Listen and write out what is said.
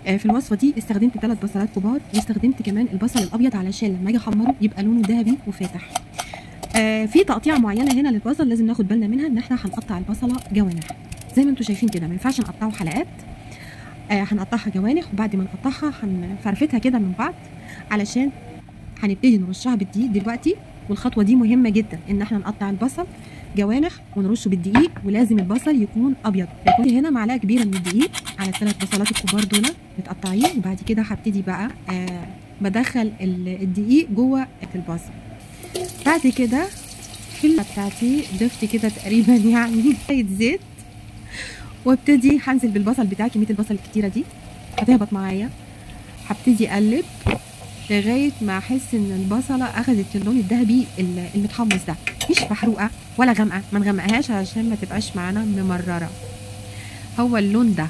في الوصفة دي استخدمت 3 بصلات كبار، واستخدمت كمان البصل الابيض علشان لما اجي احمره يبقى لونه ذهبي وفاتح. في تقطيعه معينة هنا للبصل لازم ناخد بالنا منها، ان احنا هنقطع البصله جوانح زي ما انتم شايفين كده، ما ينفعش نقطعه حلقات. هنقطعها جوانح، وبعد ما نقطعها هنفرفتها كده من بعض علشان هنبتدي نرشها بالدقيق دلوقتي. والخطوة دي مهمة جدا، ان احنا نقطع البصل جوانح ونرشه بالدقيق، ولازم البصل يكون ابيض. يكون هنا معلقه كبيرة من الدقيق على ال3 بصلات الكبار دول متقطعين. وبعد كده هبتدي بقى بدخل الدقيق جوه البصل. بعد كده في بتاعتي ضفت كده تقريبا يعني شوية زيت، وابتدي هنزل بالبصل بتاعي. كمية البصل الكتيرة دي هتهبط معايا. هبتدي اقلب لغاية ما احس ان البصله اخذت اللون الذهبي المتحمص ده، مش محروقة ولا غامقه، ما نغمقهاش عشان ما تبقاش معانا ممرره. هو اللون ده